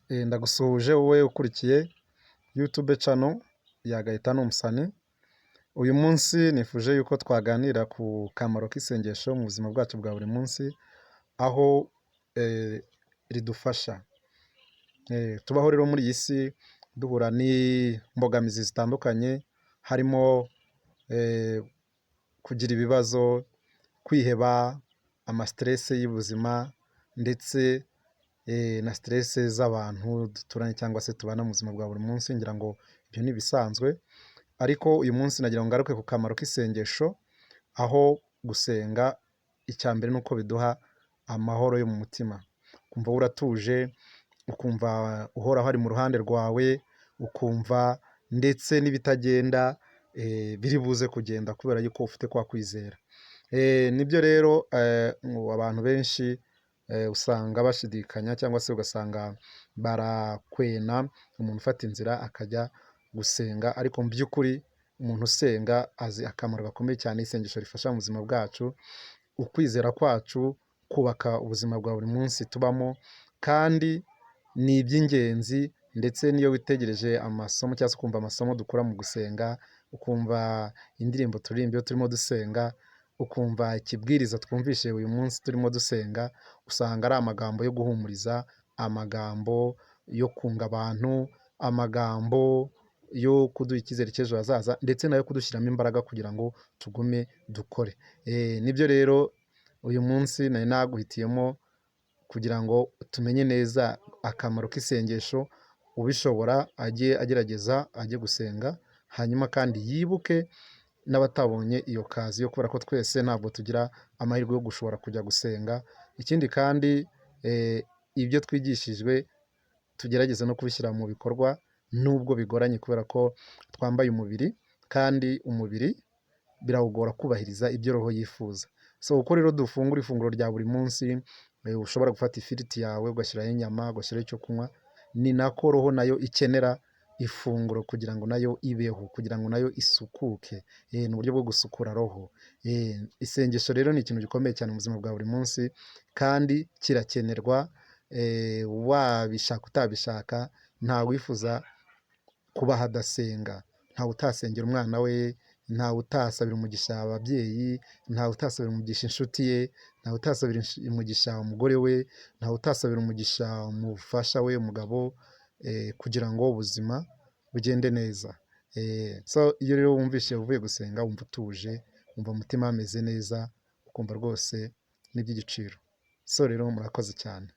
Ndagusuhuje wowe ukurikiye YouTube channel ya Gaetano Umusani. Uyu munsi nifuje yuko twaganira ku kamaro k'isengesho mu buzima bwacu bwa buri munsi, aho ridufasha. Tubaho rero muri iyi si duhura n'imbogamizi zitandukanye, harimo kugira ibibazo, kwiheba, amastress y'ubuzima ndetse na stress z'abantu duturanye cyangwa se tubana mu buzima bwa buri munsi, ngira ngo ibyo ni ibisanzwe. Ariko uyu munsi nagira ngo ngaruke ku kamaro k'isengesho, aho gusenga icya mbere ni uko biduha amahoro yo mu mutima, ukumva uratuje, ukumva Uhoraho ari mu ruhande rwawe, ukumva ndetse n'ibitagenda biri buze kugenda kubera yuko ufite kwa kwizera. Nibyo rero, abantu benshi usanga bashidikanya cyangwa se ugasanga barakwena umuntu ufata inzira akajya gusenga, ariko mu by'ukuri umuntu usenga azi akamaro gakomeye cyane isengesho rifasha mu buzima bwacu, ukwizera kwacu kubaka ubuzima bwa buri munsi tubamo, kandi ni iby'ingenzi. Ndetse n'iyo witegereje amasomo cyangwa se ukumva amasomo dukura mu gusenga, ukumva indirimbo turirimba iyo turimo dusenga, ukumva ikibwiriza twumvise uyu munsi turimo dusenga, usanga ari amagambo yo guhumuriza, amagambo yo kunga abantu, amagambo yo kuduha icyizere cy'ejo hazaza ndetse n'ayo kudushyiramo imbaraga kugira ngo tugume dukore. Nibyo rero, uyu munsi nari naguhitiyemo kugira ngo tumenye neza akamaro k'isengesho, ubishobora ajye agerageza ajye gusenga, hanyuma kandi yibuke n'abatabonye iyo occasion, kubera ko twese ntabwo tugira amahirwe yo gushobora kujya gusenga. Ikindi kandi, ibyo twigishijwe tugerageze no kubishyira mu bikorwa nubwo bigoranye, kubera ko twambaye umubiri kandi umubiri birawugora kubahiriza ibyo roho yifuza. So uko rero dufungura ifunguro rya buri munsi, ushobora gufata ifiriti yawe ugashyiraho inyama, ugashyiraho icyo kunywa, ni nako roho nayo ikenera ifunguro kugira ngo nayo ibeho, kugira ngo nayo isukuke. Ni uburyo bwo gusukura roho. Isengesho rero ni ikintu gikomeye cyane mu buzima bwa buri munsi kandi kirakenerwa, wabishaka utabishaka, ntawifuza kubaho adasenga. Ntawe utasengera umwana we, ntawe utasabira umugisha ababyeyi, ntawe utasabira umugisha inshuti ye, ntawe utasabira umugisha umugore we, ntawe utasabira umugisha umufasha we, umugabo, kugira ngo ubuzima bugende neza. So iyo rero wumvise uvuye gusenga wumva utuje, wumva umutima hameze neza, ukumva rwose ni iby'igiciro. So rero murakoze cyane.